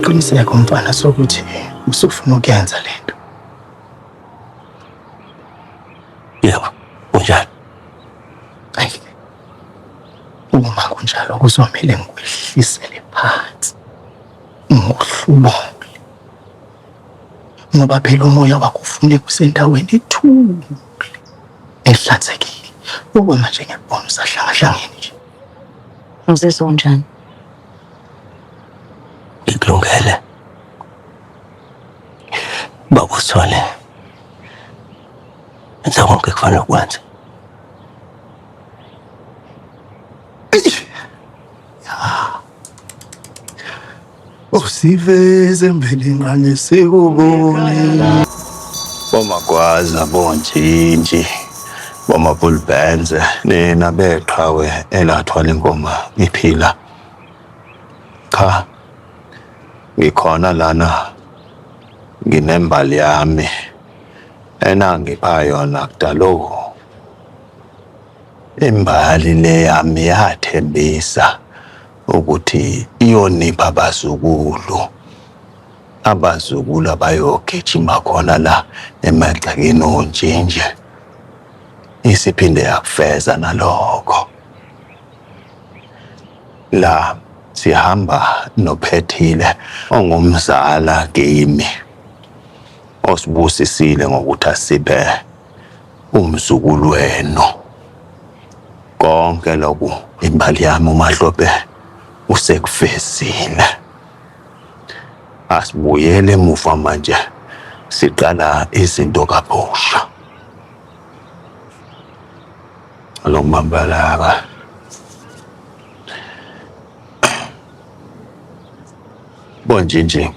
Unesiqiniseko mfana sokuthi usufuna ukuyenza lento? Yebo, kunjalo. Ayi. Uma kunjalo kuzomele ngikwehlisele phansi. Ngikuhlubule. Ngoba phela umoya wakho ufuneka usendaweni ethule ehlanzekile. Okwamanje ngiyakubona usahlangahlangene nje. Uzizwa unjani? Ngikulungele. Baba uSithole. Enza konke kufanele ukwenze. Usiveze mvelinqane sikubone. Bomagwaza bontshintshi bomabulbenze nina beqhawe elathwala inkomo iphila. Cha, ngikhona lana nginembali yami enangipha yona kudaloku. Imbali le yami yathembisa ukuthi iyonipha abazukulu, abazukulu abayogijima khona la emagcekeni ontshintshe. Isiphinde yakufeza nalokho. La sihamba noPhethile ongumzala kimi osibusisile ngokuthi asiphe umzukulu wenu. Konke lokhu imbali yami uMahlope usekufezile. Asibuyele emuva manje siqala izinto kabusha. Alokubambalaka. Bonje nje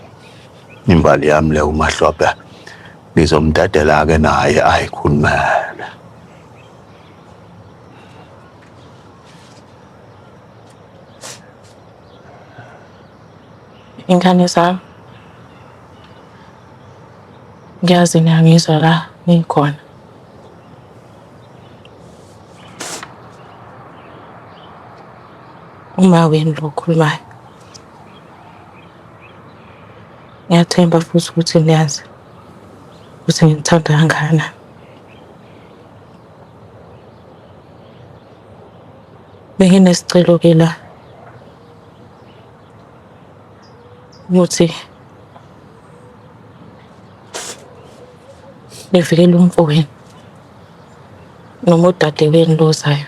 imbali yami le uMahlope ngizomdedela-ke naye ayikhulumele. Ingane zami, ngiyazi niyangizwa la ngikhona. Uma wenu lo okhulumayo. Ngiyathemba futhi ukuthi niyazi ukuthi nginithanda kangakanani. Benginesicelo-ke la ukuthi nivikele umfowenu noma udadewenu lo ozayo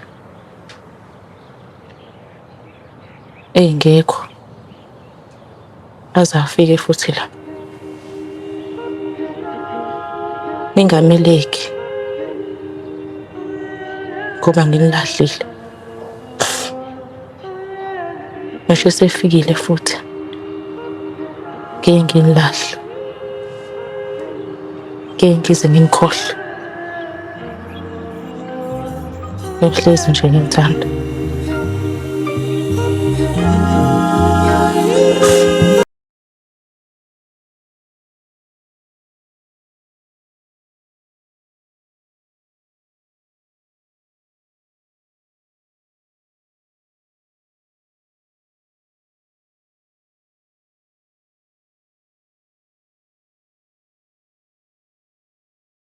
engekho aze afike futhi la. Ningameleki ngoba nginilahlile. Ngisho esefikile futhi ngeke nginilahle. Ngeke ngize nginikhohlwe. Ngihlezi nje ngimthanda.